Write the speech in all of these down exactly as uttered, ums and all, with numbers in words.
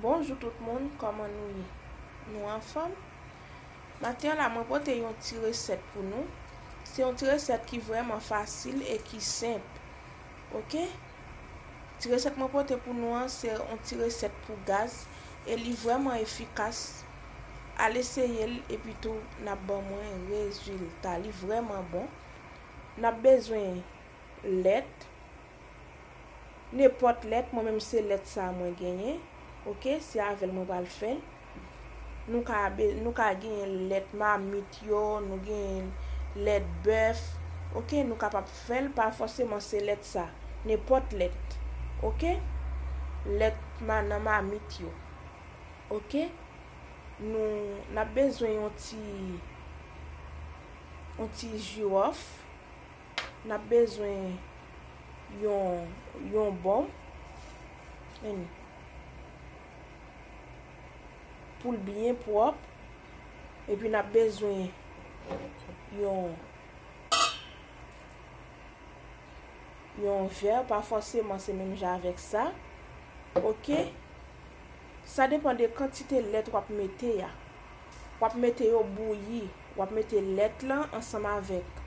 Bonjou tout moun, kòman nou ye? Nou anfòm? Maten an la, mwen pote yon ti resèt pou nou. Se yon ti resèt ki vrèman fasil e ki senp. Oke? Ti resèt mwen pote pou nou an, se yon ti resèt pou gaz e li vrèman efikas. Al eseye l epi tou n ap ban mwen rezilta. Li vrèman bon. N ap bezwen lèt, nenpòt lèt, mwen menm se lèt sa a mwen genyen. Oke, se avè l mwen pral fè l. Nou ka be-, nou ka genyen lèt mamit yo, nou genyen lèt bèf. Oke, nou kapab fè l, pa fòseman se lèt sa. Nenpòt lèt. Oke? Lèt ma-, nan mamit yo. Oke? Nou, n ap bezwen yon ti, yon ti jiwòf. N ap bezwen yon, yon bonm. Men, pou l byen pwòp. Epi n ap bezwen yon, yon vè, pa fòseman se menm jan avèk sa. Oke? Sa depann de kantite lèt w ap mete a. W ap mete yo bouyi. W ap mete lèt lan ansanm avèk,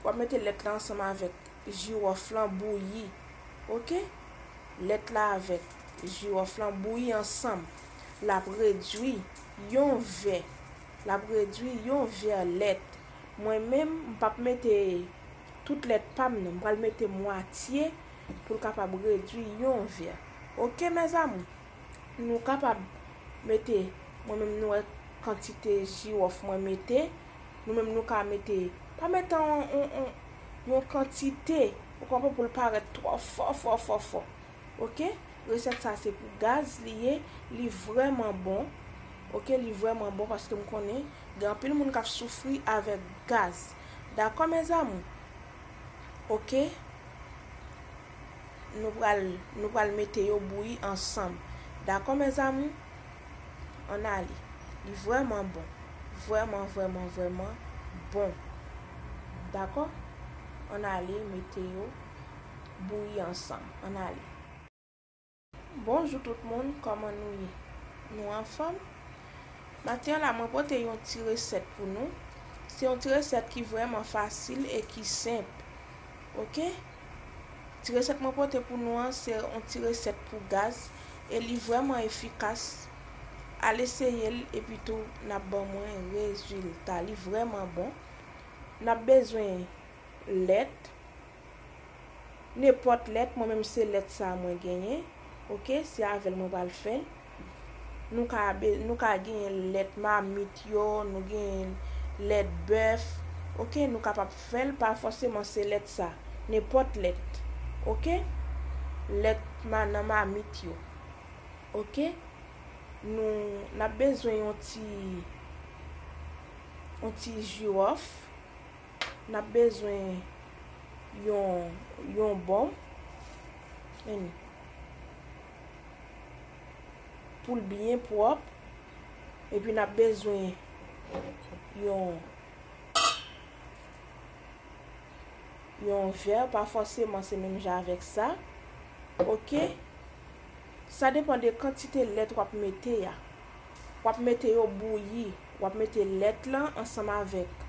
w ap mete lèt lan ansanm avèk jiwòf lan bouyi. Oke? Lèt la avèk jiwòf lan bouyi ansanm. L ap redwi yon vè. L ap redwi yon vè lèt. Mwen menm, m p ap mete tout lèt pa m non. M pral mete mwatye pou l kapab redwi yon vè. Oke, mezanmi? Nou kapab mete, mwen menm nou wè kantite jiwòf mwen mete. Nou menm nou ka mete, pa mete yon, yon, yon, yon kantite, ou konprann, pou l parèt twò fò, fò, fò, fò. Oke? Resèt sa se pou gaz li ye, li vrèman bon. Oke, li vrèman bon paske m konnen gen anpil moun k ap soufri avèk gaz. Dakò, mezanmi? Oke? Nou pral, nou pral mete yo bouyi ansanm. Dakò, mezanmi? Ann ale. Li vrèman bon. Vrèman, vrèman, vrèman bon. Dakò? Ann ale, mete yo bouyi ansanm. Ann ale. Bonjou tout moun, kòman nou ye? Nou anfòm? Maten an la, mwen pote yon ti resèt pou nou. Se yon ti resèt ki vrèman fasil e ki senp. Oke? Ti resèt mwen pote pou nou an, se yon ti resèt pou gaz e li vrèman efikas. Al eseye l epi tou n ap ban mwen rezilta. Li vrèman bon. N ap bezwen lèt, nenpòt lèt, mwen menm se lèt sa a mwen genyen. Oke, se avè l mwen pral fè l. Nou ka be-, nou ka genyen lèt mamit yo, nou genyen lèt bèf. Oke, nou kapab fè l, pa fòseman se lèt sa. Nenpòt lèt. Oke? Lèt ma-, nan mamit yo. Oke? Nou, n ap bezwen yon ti, yon ti jiwòf. N ap bezwen yon, yon bonm. Men, pou l byen pwòp. Epi n ap bezwen yon, yon vè, pa fòseman se menm jan avèk sa. Oke? Sa depann de kantite lèt w ap mete a. W ap mete yo bouyi. W ap mete lèt lan ansanm avèk,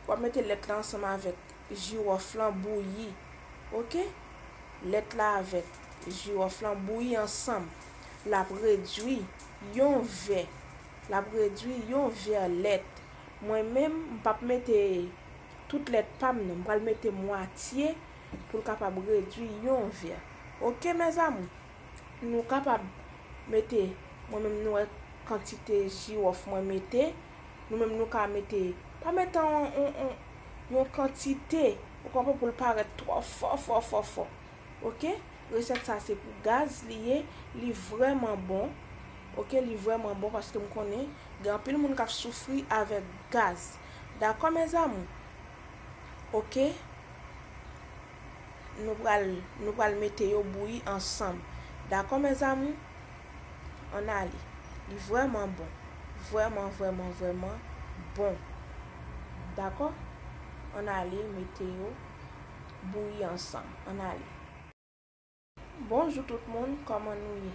w ap mete lèt lan ansanm avèk jiwòf lan bouyi. Oke? Lèt la avèk jiwòf lan bouyi ansanm. L ap redwi yon vè. L ap redwi yon vè lèt. Mwen menm, m p ap mete tout lèt pa m non. M pral mete mwatye pou l kapab redwi yon vè. Oke, mezanmi? Nou kapab mete, mwen menm nou wè kantite jiwòf mwen mete. Nou menm nou ka mete, pa mete yon, yon, yon, yon kantite, ou konprann, pou l parèt twò fò, fò, fò, fò. Oke? Resèt sa se pou gaz li ye, li vrèman bon. Oke, li vrèman bon paske m konnen gen anpil moun k ap soufri avèk gaz. Dakò, mezanmi? Oke? Nou pral, nou pral mete yo bouyi ansanm. Dakò, mezanmi? Ann ale. Li vrèman bon. Vrèman, vrèman, vrèman bon. Dakò? Ann ale, mete yo bouyi ansanm. Ann ale. Bonjou tout moun, kòman nou ye?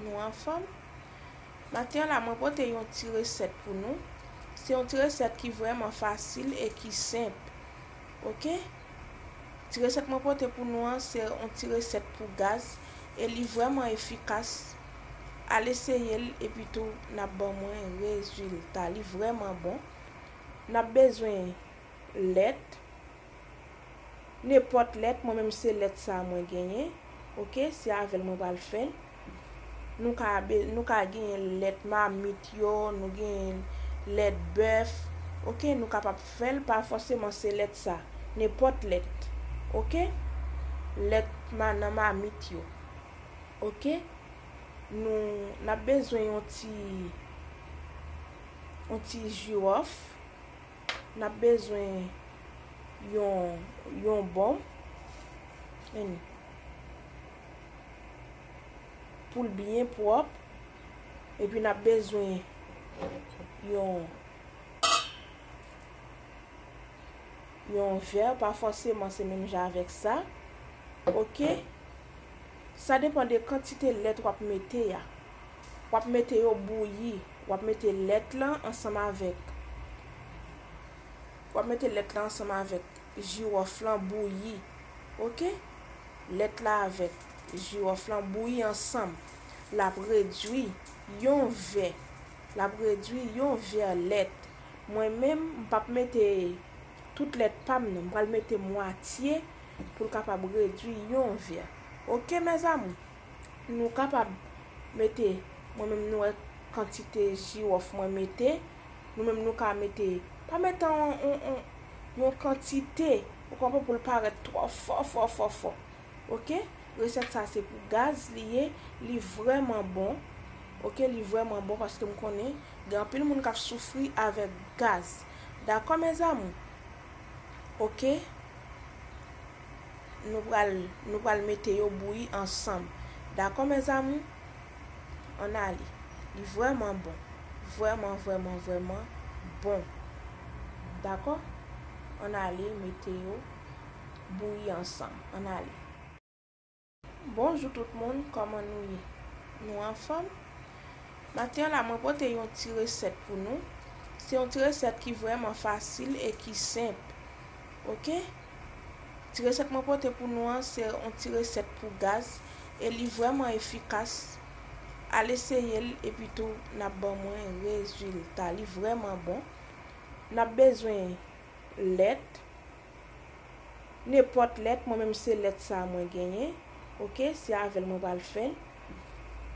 Nou anfòm? Maten an la, mwen pote yon ti resèt pou nou. Se yon ti resèt ki vrèman fasil e ki senp. Oke? Ti resèt mwen pote pou nou an, se yon ti resèt pou gaz e li vrèman efikas. Al eseye l epi tou n ap ban mwen rezilta. Li vrèman bon. N ap bezwen lèt, nenpòt lèt, mwen menm se lèt sa a mwen genyen. Oke, se avè l mwen pral fè l. Nou ka be-, nou ka genyen lèt mamit yo, nou genyen lèt bèf. Oke, nou kapab fè l, pa fòseman se lèt sa. Nenpòt lèt. Oke? Lèt ma-, nan mamit yo. Oke? Nou, n ap bezwen yon ti, yon ti jiwòf. N ap bezwen yon, yon bon. Men, pou l byen pwòp. Epi n ap bezwen yon, yon vè, pa fòseman se menm jan avèk sa. Oke? Sa depann de kantite lèt w ap mete a. W ap mete yo bouyi. W ap mete lèt lan ansanm avèk, w ap mete lèt lan ansanm avèk jiwòf lan bouyi. Oke? Lèt la avèk jiwòf lan bouyi ansanm. L ap redwi yon vè. L ap redwi yon vè lèt. Mwen menm, m p ap mete tout lèt pa m non. M pral mete mwatye pou l kapab redwi yon vè. Oke, mes amours? Nou kapab mete, mwen menm nou wè kantite jiwòf mwen mete. Nou menm nou ka mete, pa mete yon, yon, yon, yon kantite, ou konprann, pou l parèt twò fò, fò, fò, fò. Oke? Resèt sa se pou gaz li ye, li vrèman bon. Oke, li vrèman bon paske m konnen gen anpil moun k ap soufri avèk gaz. Dakò, mes amours? Oke? Nou pral, nou pral mete yo bouyi ansanm. Dakò, mes amours? Ann ale. Li vrèman bon. Vrèman, vrèman, vrèman bon. Dakò? Ann ale, mete yo bouyi ansanm. Ann ale. Bonjou tout moun, kòman nou ye? Nou anfòm? Maten an la, mwen pote yon ti resèt pou nou. Se yon ti resèt ki vrèman fasil e ki senp. Oke? Ti resèt mwen pote pou nou an, se yon ti resèt pou gaz e li vrèman efikas. Al eseye l epi tou n ap ban mwen rezilta. Li vrèman bon. N ap bezwen lèt, nenpòt lèt, mwen menm se lèt sa a mwen genyen. Oke, se avè l mwen pral fè l.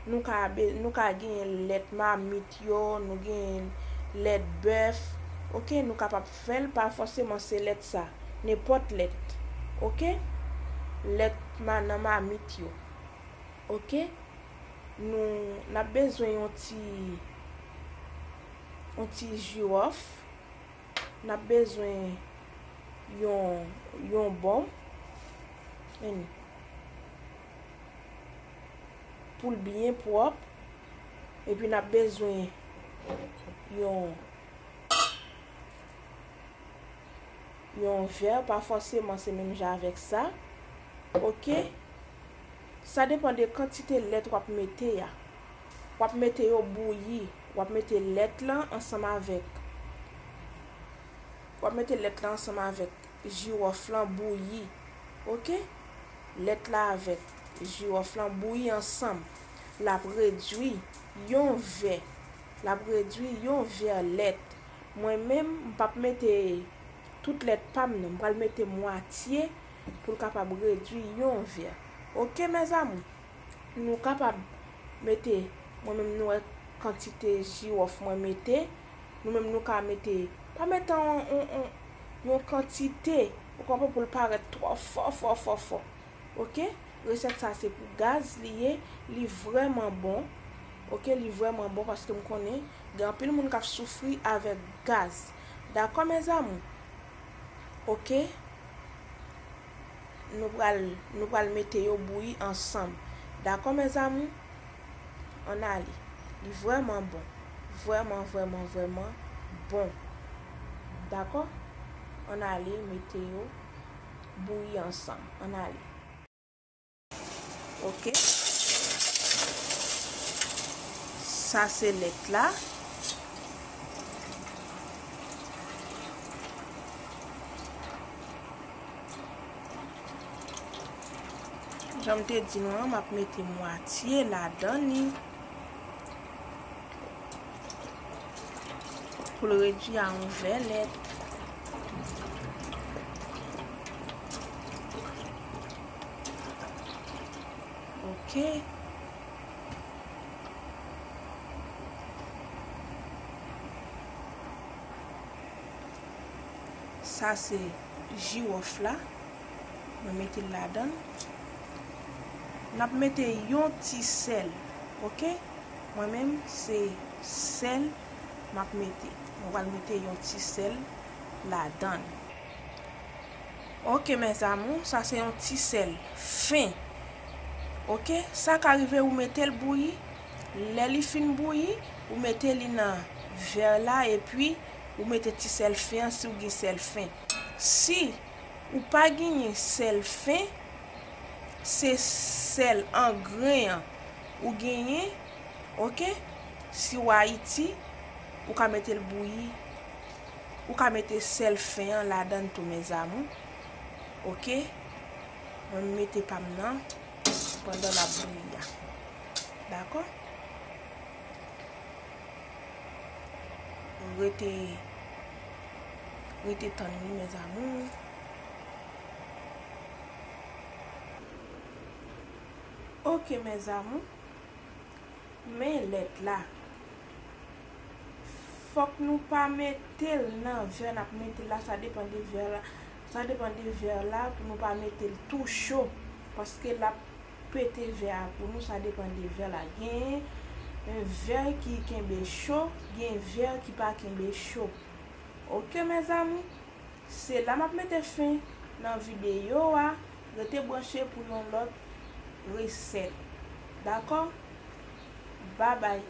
Nou ka be-, nou ka genyen lèt mamit yo, nou genyen lèt bèf. Oke, nou kapab fè l, pa fòseman se lèt sa. Nenpòt lèt. Oke? Lèt ma-, nan mamit yo. Oke? Nou, n ap bezwen yon ti, yon ti jiwòf. N ap bezwen yon, yon bon. Men, pou l byen pwòp. Epi n ap bezwen yon, yon vè, pa fòseman se menm jan avèk sa. Oke? Sa depann de kantite lèt w ap mete a. W ap mete yo bouyi. W ap mete lèt lan ansanm avèk, w ap mete lèt lan ansanm avèk jiwòf lan bouyi. Oke? Lèt la avèk jiwòf lan bouyi ansanm. L ap redwi yon vè. L ap redwi yon vè lèt. Mwen menm, m p ap mete tout lèt pa m non. M pral mete mwatye pou l kapab redwi yon vè. Oke, mes amours? Nou kapab mete, mwen menm nou wè kantite jiwòf mwen mete. Nou menm nou ka mete, pa mete yon, yon, yon, yon kantite, ou konprann, pou l parèt twò fò, fò, fò, fò. Oke? Resèt sa se pou gaz li ye, li vrèman bon. Oke, li vrèman bon paske m konnen gen anpil moun k ap soufri avèk gaz. Dakò, mes amours? Oke? Nou pral, nou pral mete yo bouyi ansanm. Dakò, mes amours? Ann ale. Li vrèman bon. Vrèman, vrèman, vrèman bon. Dakò? Ann ale, mete yo bouyi ansanm. Ann ale. Ok. Sa se lèt la. Jan m te di nou an, m ap mete mwatye ladan li. Pou l redui a yon vè lèt. Ok. Sa se jiwòf la. Mwen mete l ladan l. N ap mete yon ti sèl, ok? Mwen menm, se sèl m ap mete. Mwen pral mete yon ti sèl ladan l. Ok, mes amours, sa se yon ti sèl fen. Ok, sa ka rive ou mete l bouyi. Lè li fin bouyi, ou mete li nan vè la, epi ou mete ti sèl fen an si w gen sèl fen. Si ou pa genyen sèl fen, se sèl an gren an ou genyen, ok? Si w Ayiti, ou ka mete l bouyi, ou ka mete sèl fen an ladan l tou, mes amours, ok? Mwen, m mete pa m nan pandan l ap bouyi a. Dakò? Rete, rete tann li, mes amours. Ok, mes amours. Men lèt la. Fòk nou pa mete l nan vè n ap mete l la, sa depann de vè la. Sa depann de vè la pou nou pa mete l tou cho, paske l ap pete vè a pou nou, sa depann de vè la. Gen vè ki kenbe cho, gen vè ki pa kenbe cho. Ok, mes amours? Se la m ap mete fen nan videyo a. Rete branche pou yon lòt resèt. Dakò? Babay.